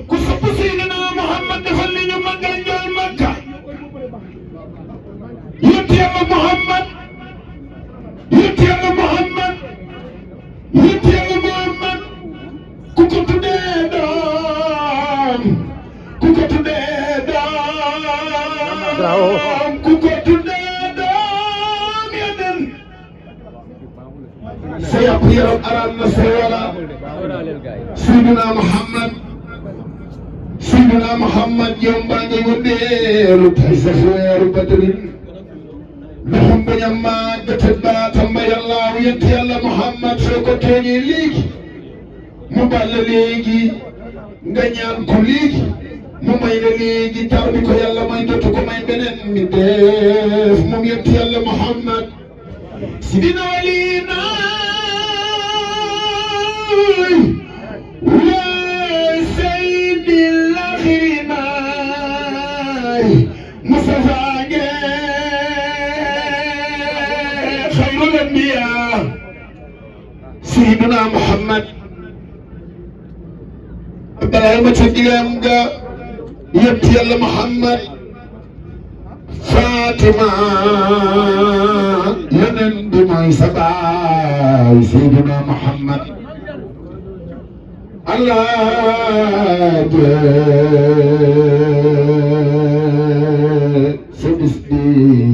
ku sopp Seydina Muhammad defal li ñu magal njool Makka yonent Yàlla Muhammad yonent Yàlla Muhammad yonent Yàlla Muhammad ku ko tuddee doom ku ko tuddee doom ku ko tuddee doom yeneen sa yàpp yaram araam na sa wala Seydina Muhammad Seydina Muhammad yow mbaa ngi wëndeelu tay sa weeru Badrin ndaxam bañ a màgg te baatam ba yàllaaw yent Yàlla Muhammad soo ko tooñee léegi mu bàll léegi nga ñaan ko léegi mu may la léegi taw bi ko yàlla may dootu ko may beneen mi def moom yent Yàlla Muhammad Sidina Walina وسيد الآخرين مصطفى خير الأنبياء سيدنا محمد بلاما تديام يبتي الله محمد فاطمة ينن بما يسبع سيدنا محمد Allah sa bis bi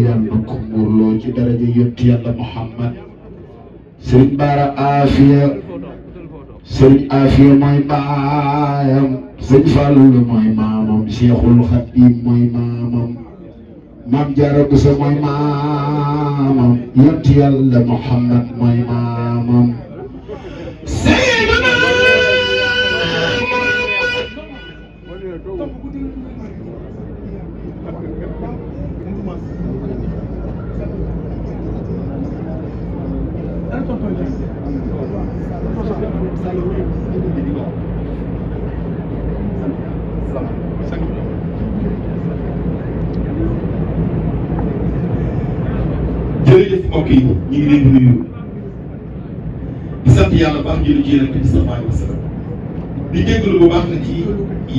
yàlla ko muurloo ci daraja yonent Yàlla Muhammad Serigne Bara Serigne Afia mooy baayam Serigne Fallou mooy maamam Cheikhul Khadim mooy maamam Mame Diarra Bousso mooy maamam yonent Yàlla Muhammad mooy maamam jërëjëf mbokk yi ñu ngi leen di nuyu di sant yàlla baax julli ci Yonent bi sallallahu alayhi wa sallam di jégalu bu baax na ci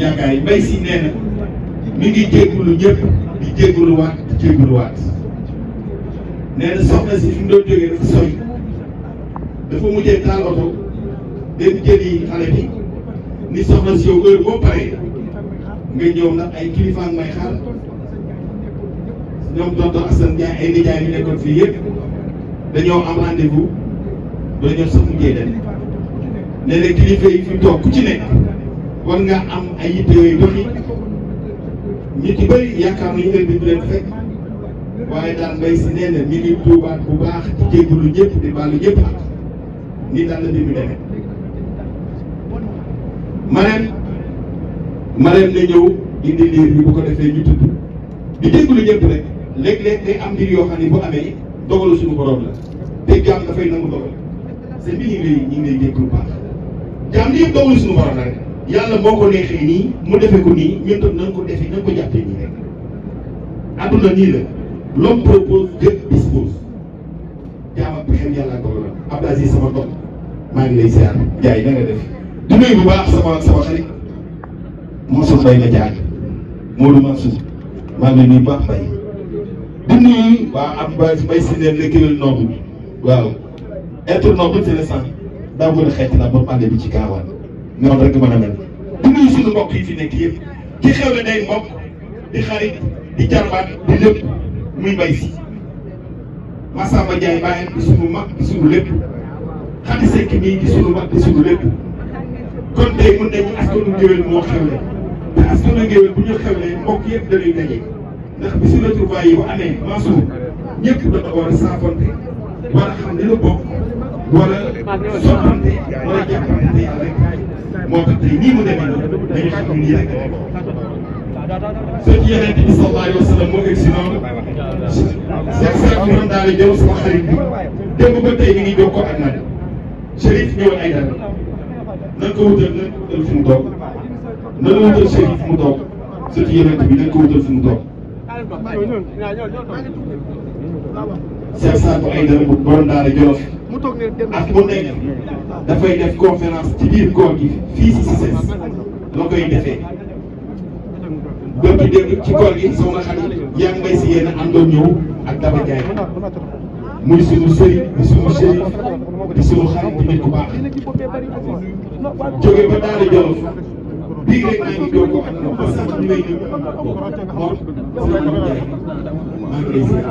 yàggaay Mbaye Sy nee na mi ngi jégalu ñëpp di jégaluwaat di jégaluwaat nee na soxna si fi mu doon jógee dafa sori dafa mujjee taal oto dem jëli xale bi ni soxna si yow heure boo paree nga ñëw nag ay kilifa ak may xaar ñoom tonton Assane Ndiaye ay nijaay yu nekkoon fii yëpp dañoo am rendez-vous ba ñëw sax mujjee dem nee na kilifa yi fi toog ku ci nekk war nga am ay yitte yooyu doxi ñu ci bëri yaakaar nañu heure bi du leen fekk waaye daal Mbaye Sy nee na mi ngi tuubaat bu baax ci jégalu ñëpp di baalu ñëpp ak ni daal la mbir mi demee Marème na ñëw indi liir bi bu ko defee ñu tudd di jégalu ñëpp rek léeg-léeg day am mbir yoo xam ne bu amee dogalu suñu borom la te jaam dafay nangu dogal seen bi ñu ngi lay jégalu bu baax jaam li yëpp dogalu suñu borom la rek yàlla moo ko neexee nii mu defee ko nii ñun tam nañ ko defee nañ ko jàppee nii rek adduna nii la l'homme propose Dieu dispose jaam ak pexem yàlla dogal la Abdou Aziz sama doom maa ngi lay ziar Ndiaye na nga def di nuyu bu baax sama xarit Mansour Mbaye nga jaar Modou Mansour maa ngi lay nuyu bu baax Mbaye di nuyu waa am Mbaye Sy neen la kéwél noobu waaw être noble c'est le sang daa mën a xeet la ba màgg bi ci gaawaan noonu rek mën a mel di nuyu suñu mbokk yi fi nekk yëpp ki xew le day mbokk di xarit di jarbaat di lépp muy Mbaye Sy Massamba Ndiaye bàyyam di suñu mag di suñu lépp Khady Seck mii di suñu mag di suñu lépp kon tey mën nañu askanu ngéwél moo xewle te askanu ngéwél bu ñu xewlee mbokk yëpp dañuy daje ndax bi su retrouvailles yi bu amee Mansour ñëpp dafa war a saafonte war a xam li lu bokk war a soppante war a jàppante te yàlla rek moo tax tey nii mu demee noonu dañu xam ni nii rek soo ci Yonent bi sallallahu alayhi wa sallam moo egg si noonu Cheikh Sarr mu daal di jël sama xarit bi démb ba tey mi ngi jokkoo ak man Chérif ñëwal ay dara nan ko wutal fi mu toog nan la wutal Chérif fi mu toog soo ci Yonent bi nan ko wutal fi mu toog Cheikh Sadou Aïdara bu borom daara Jolof ak mu nekk dafay def conférence ci biir koor gi fii si CICES la koy defee bërki dégg ci koor gi soxna Xadi yaa ngi may si yéen a àndoon ñëw ak Daba Ndiaye muy sunu sëriñ di sunu sëriñ di sunu xarit di nit ku baax jóge ba daara Jolof bii rek maa ngi doog ko ak moom ba sax ñu may ñëw moom Serigne Ndiaye maa ngi lay ziar.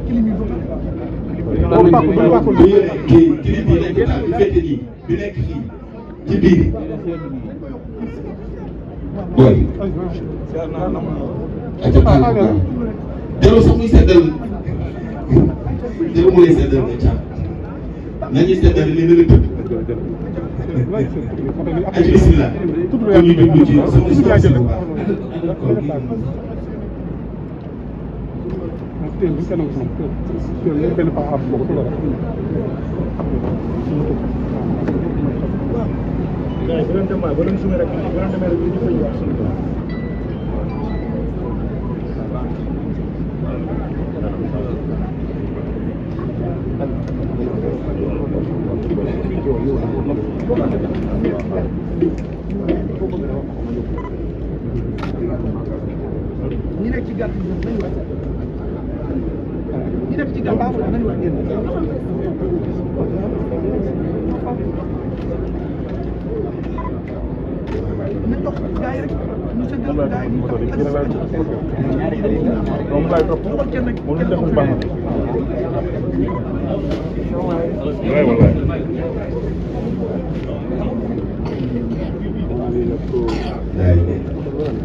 kii sama cousin kii clip bi nekk daal bi fete nii bi nekk fii ci biir booy aca taal jarul sax muy seddal jarul mu lay seddal nga càmm nañuy seddal li na la tëdd aca bismillah kon ñu jublu ci sama situation bu baax ñi nekk ci gàtt gi nañu wax ñi nekk ci gàtt nañu wax génn nañ dox gaa yi rek ñu sëggal gaa yi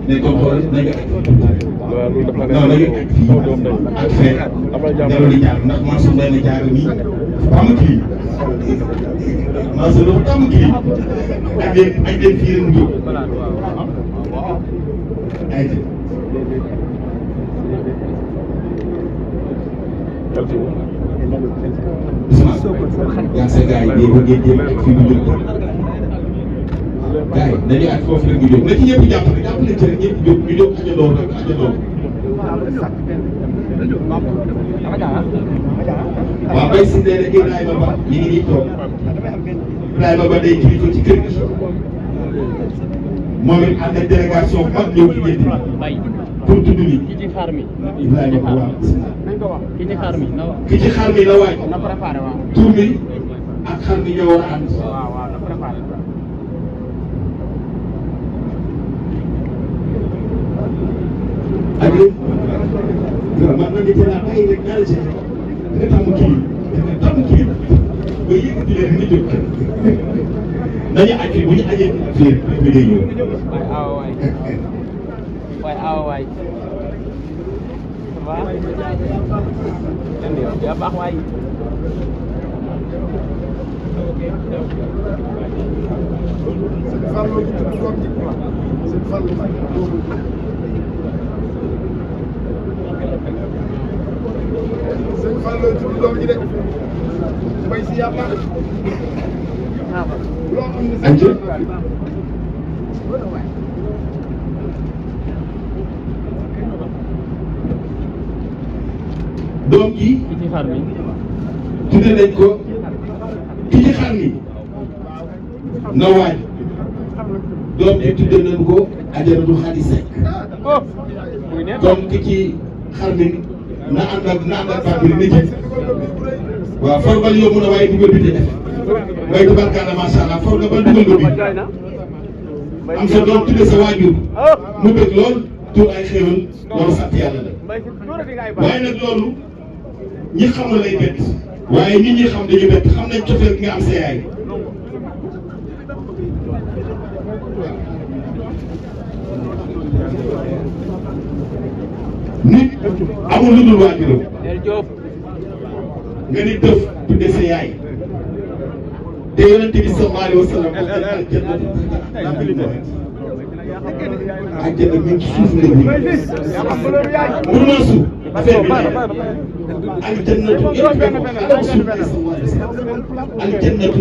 mais comme xool nañu non nañu ak fee jarul di jaar ndax man su benn jaar nii am kii man su dafa am kii ak leen fii rek mu jóg ay yaa sa gars yi ba ngeen jéem ak fii mu jóg gars yi dañuy ak foofu rek ñu jóg na ci ñëpp jàpp rek jàpp nañ ci rek ñëpp jóg ñu jóg ajandoo rek ajandoo waaw bay si nee na Ibrahima Ba ñu ngi nii toog Ibrahima Ba day kilifa ci kër gi moom it ànd ak délégation bu mag ñëw ci njëkk pour tudd ni Ibrahima Ba waaw ki ci xar mi la waaj tur mi ak xar mi ñoo war a ànd ak man na nit naa bàyyi rek ñaari si nga tàmm kii ba yëkkati leen nga jóg nañu aj bu ñu ajee fii bi day ñëw waay awa waay waaw yaa baax waay sëñ Fallou ci doom ji de bay si yàlla loo xam ne añ doom ji ki ci xar mi tudde nañ ko ki ci xar mi na waaj doom ji tudde nañ ko Ajaratu Xadi Sekk comme ki ci xar mi na ànd ak baat bi nit yi waaw for bal yomb na waaye dugal bi te def waaye tubarkalla macha allah for nga bal dugal nga bi am sa doom tudde sa waajur mu bëgg lool tur ay xéewal loolu sant yàlla la waaye nag loolu ñi xamul lay bett waaye nit ñi xam dañu bett xam nañ cofeel gi nga am sa yaay nit amul lu dul waajuram nga ni dëf tudde sa yaay te yonente bi sallallahu alayhi wa sallam moo tax àjjana mi ci suuf la ñu mënuma suuf affaire bi aljannatu aljannatu